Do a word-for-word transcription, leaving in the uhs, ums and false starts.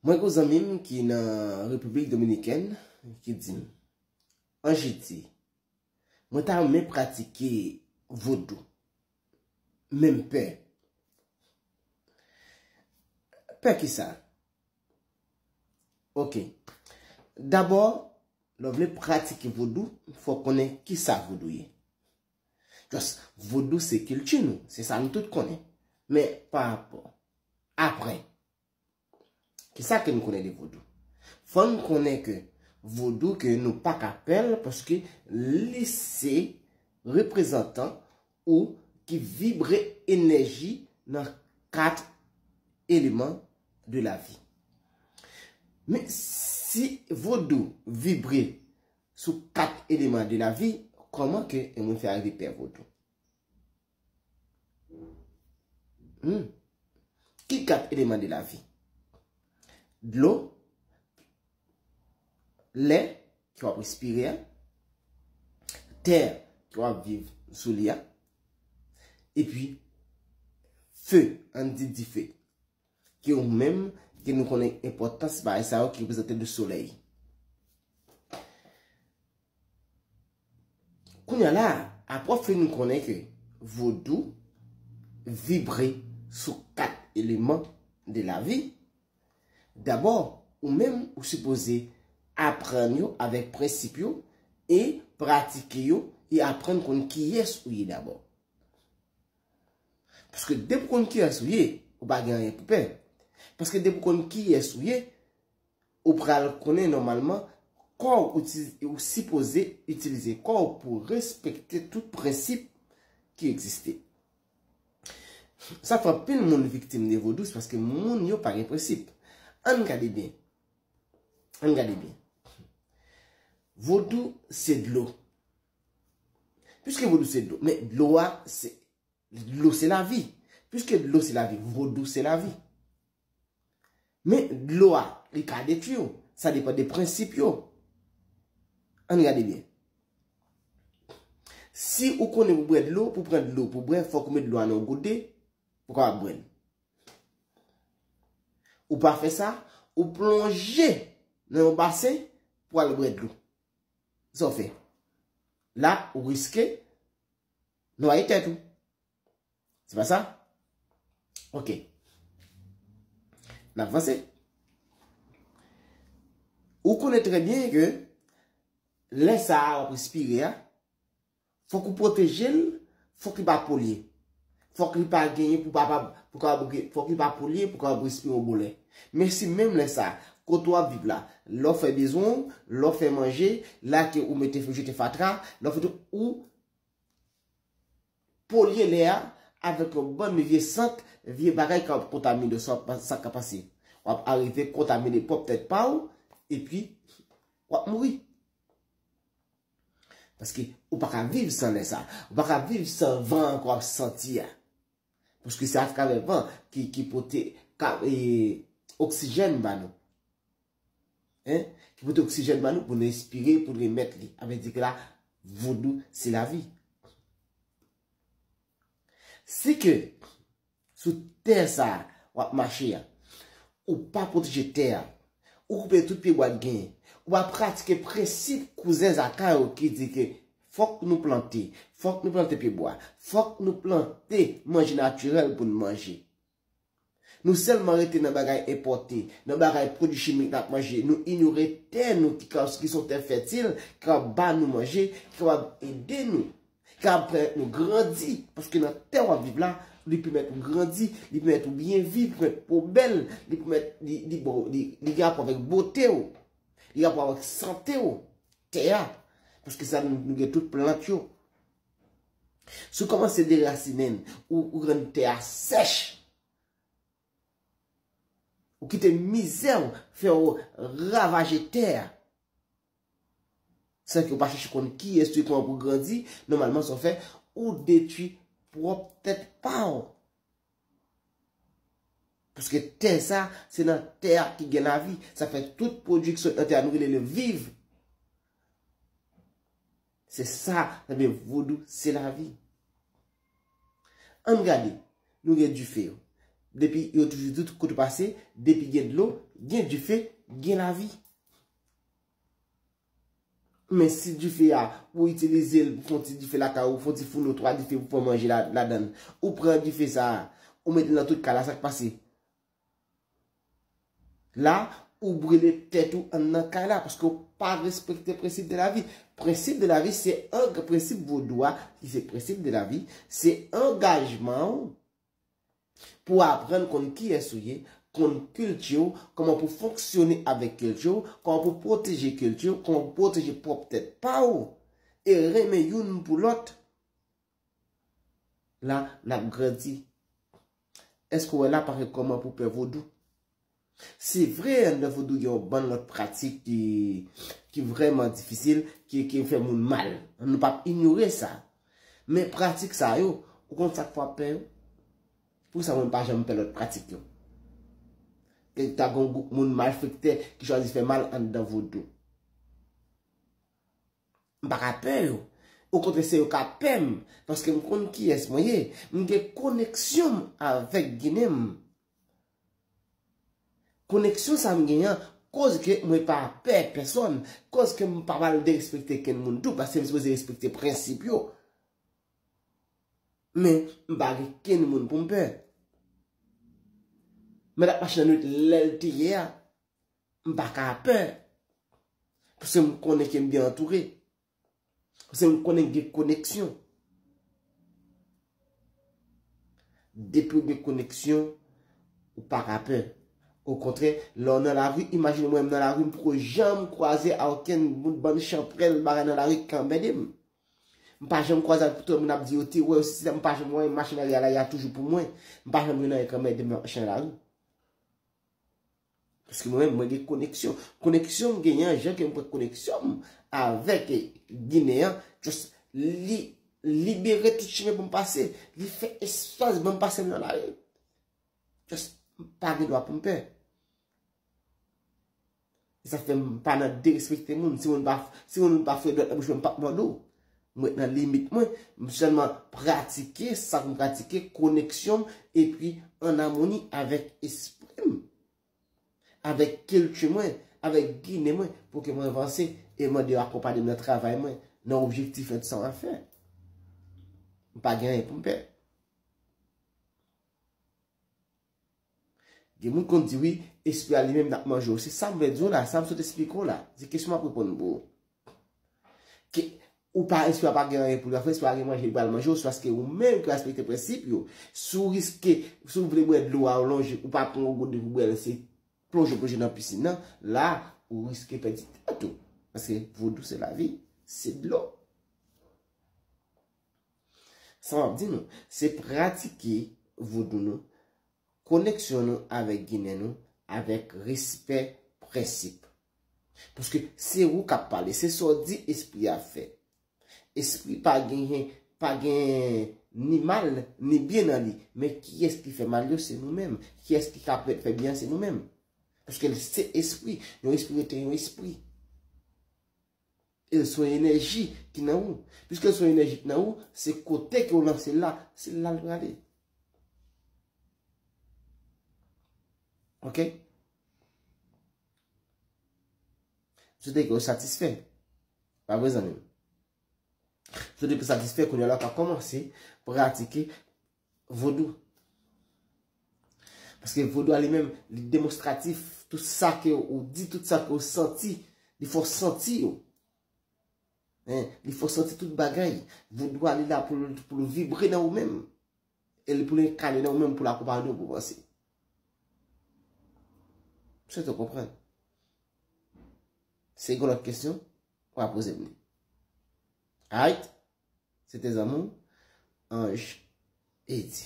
Mwen gen yon zanmi m ki nan Repiblik Dominikèn ki di m, Anjiti, mwen ta renmen pratike vodou, men m pè. Pè kisa? Ok. Dabò, lè w vle pratike vodou, fò w konnen kisa vodou ye. Just, vodou se kilti nou, se sa nou tout konnen. Men pa rapò. Apre, kisa ke nou konnen de vodou? Fò n konnen ke vodou ke nou pa ka pè l paske li se reprezantan ou ki vibre enèji nan kat eleman de la vi. Men si vodou vibre sou kat eleman de la vi, kòman ke yon moun fè arive pè vodou? Hmm. Ki kat eleman de la vi? Dlo, lè ke w ap respire a, tè ke w ap viv sou li a, epi fe, ann di dife, ke ou menm, ke nou konnen enpòtans bagay sa yo ki reprezante le solèy. Kounye a la, apre w fin konnen ke vodou vibre sou kat eleman de la vi, dabò, ou menm, ou sipoze aprann yo avèk prensip yo e pratike yo e aprann konn kiyès ou ye dabò. Paske depi w konn kiyès ou ye, ou pa gen anyen pou pè. Paske depi w konn kiyès ou ye, ou pral konnen nòmalman kò w, ou ti-, ou sipoze itilize kò w pou respekte tout prensip ki egziste. Sa fè anpil moun viktim de vodou, se paske moun yo pa gen prensip. Ann gade byen. Ann gade byen. Vodou se dlo. Piske vodou se dlo, men dlo a se, dlo se lavi. Piske dlo se lavi, vodou se lavi. Men dlo a, li ka detwi w. Sa depann de prensip yo. Ann gade byen. Si ou konnen pou bwè dlo, pou pran dlo, pou bwè, fòk ou met dlo a nan yon gode, pou w kapab bwè l. Ou pa fè sa, ou plonje nan yon basen pou al bwè dlo. Sa w fè? La, ou riske nwaye tèt ou. Se pa sa? Ok. N ap vanse. Ou konnen trè byen ke lè sa a w ap respire a, fòk ou pwoteje l, fòk li pa polye. Fòk li pa genyen pou pa, pa, pou kapab, fòk li pa polye pou kapab respire yon bon lè. Men si menm lè sa, kote w ap viv la, lè w fè bezwen w, lè w fè manje, la ke ou mete, jete fatra, lè w fè tout, ou polye lè a avèk yon bann vye sant, vye bagay k ap kontamine sa, sa k ap pase. W ap arive kontamine pwòp tèt pa w, epi w ap mouri. Paske ou pa ka viv san lè sa. Ou pa ka viv san van an ke w ap santi a. Paske se atravè van ki, ki pote ka, e, oksijèn ba nou. Hein? Ki pote oksijèn ba nou pou nou respire, pou nou remèt li. Sa vle di ke la, vodou, se lavi. Si ke sou tè sa a w ap mache a, ou pa pwoteje tè a, ou koupe tout pyebwa k genyen, ou pa pratike prensip kouzen Zaka yo ki di ke fòk nou plante, fòk nou plante pyebwa, fòk nou plante manje natirèl pou n manje. Nou sèlman rete nan bagay enpòte, nan bagay pwodui chimik n ap manje. Nou inyore tè nou ki ka, ki se yon tè fètil, ki kapab ba nou manje, ki kapab ede nou, ki kapab pèmèt nou grandi. Paske nan tè w ap viv la, li pèmèt ou grandi, li pèmèt ou byen viv, li pèmèt po w bèl, li pèmèt, li, li, bon, li, li gen rapò avèk bote w, li gen rapò avèk sante w, tè a. Paske sa nou, nou gen tout plant yo. Si w kòmanse derasinen l, ou, ou rann tè a sèch. Ou kite mizè w fè w ravaje tè a. San ke w pa chèche konn kiyès ou ye, kòman pou grandi, nòmalman sa w fè, ou detwi pwòp tèt pa w. Paske tè sa, se nan tè a ki gen lavi. Sa fè tout pwodui k sot nan tè a, nou rele l viv. Se sa, ebyen, vodou, se lavi. Ann gade, nou gen dife yo. Depi yo toujou di tout kote w pase, depi gen dlo, Gen dife, gen lavi. Men si dife a, ou itilize l pou fè yon ti dife lakay ou, fè yon ti founo twa dife pou fè manje la, ladan l. Ou pran dife sa a, ou mete l nan tout kay la, sa k pase? La, ou brile tèt ou anndan kay la, paske ou pa respekte prensip de lavi. Prensip de lavi, se an, prensip vodou a, ki se prensip de lavi, se angajman ou pou aprann konn kiyès ou ye, konn kilti w, kòman pou fonksyone avèk kilti w, kòman pou pwoteje kilti w, kòman pou pwoteje pwòp tèt pa w, e renmen youn pou lòt. La, n ap grandi. Èske w wè la pa gen kòman pou pè vodou? Se vre, anndan vodou gen yon bann lòt pratik ki, ki vrèman difisil, ki, ki fè moun mal. Nou p ap inyore sa. Men pratik sa yo, ou konn sa k fè w ap pè yo? Poukisa mwen m pa janm pè lòt pratik yo? Gen ta gen yon gwoup moun malfektè ki chwazi fè mal anndan vodou. M pa ka pè yo. Okontrè, se yo k ap pè m, paske m konn kiyès mwen ye. M gen koneksyon m avèk Ginen m. Koneksyon sa m gen an, koz ke mwen pa pè pèsòn, koz ke m pa pral derespekte kenn moun tou, paske m sipoze respekte prensip yo. Men, m pa gen kenn moun pou m pè. Mwen t ap mache nan nwit lè l te ye a. M pa ka pè. Paske m konnen ke m byen antoure. Paske m konnen gen koneksyon. Depi w gen koneksyon, ou pa ka pè. Okontrè, lè w nan lari, imajine mwen m nan lari, m poko janm kwaze a okenn bout bann chanpwèl bagay nan lari k anmède m. M pa janm kwaze ak tout moun ap di yo te wè yo, si m pa janm wè machin nan lari a toujou pou mwen. M pa janm jwenn anyen k anmède m nan machin nan lari. Paske mwen menm, mwen gen koneksyon. Koneksyon m genyen an, jan ke m pran koneksyon m avèk Ginen an, just li libere tout chimen pou m pase. Li fè espas ban m pase m nan lari. Just, m pa gen dwa pou m pè. E sa fè m pa nan derespekte moun. Si moun pa, si moun pa foure dwèt nan bouch mwen, m p ap mòde w. Mwen ret nan limit mwen. M sèlman pratike sa pou m pratike, koneksyon m, epi an amoni avèk espri m, avèk kilti mwen, avèk Ginen mwen, pou ke mwen vanse e mande yo akonpanye m nan travay mwen, nan objektif èd san afè. M pa gen anyen pou m pè. Gen moun konn di wi, espri a li menm t ap manje w. Se sa m vle di w la, sa m sot esplike w la. Se kesyon m ap reponn pou ou. Ke ou pa, espri a pa gen anyen pou l fè, espri a gen manje, li pral manje w, se paske ou menm ki respekte prensip yo. Si w riske, si w vle bwè dlo a, ou lonje, ou pa pran yon gode pou bwè l, se plonje, plonje nan pisin nan, la, ou riske pèdi tèt ou. Paske vodou se lavi, se dlo. Sa m ap di nou, se pratike vodou nou, koneksyon nou avèk Ginen nou, avèk respè prensip. Paske se ou k ap pale, se sa w di espri a fè. Espri pa genyen, pa gen ni mal, ni byen nan li. Men kiyès ki fè mal yo, se nou menm. Kiyès ki ka fè byen, se nou menm. Paske l se espri, yon espri rete yon espri. E l se yon enèji ki nan ou. Piske l se yon enèji ki nan ou, se kote ke w lanse l la, se la l prale. Oke? M swete ke w satisfè. Pa vre, zanmi m? M swete ke w satisfè, kounye a la w ka kòmanse pratike vodou. Paske vodou a li menm, li demonstratif. Tout sa ke ou di, tout sa ke ou santi, li fè w santi yo. Hein, li fè w santi tout bagay. Vodou a li la pou l, pou l vibre nan ou menm. E li pou l enkane nan ou menm, pou l akonpanye w pou w vanse. M swete w konprann. Si gen lòt kesyon, w a poze m li. Alright? Se te zanmi w, Ange Eddy.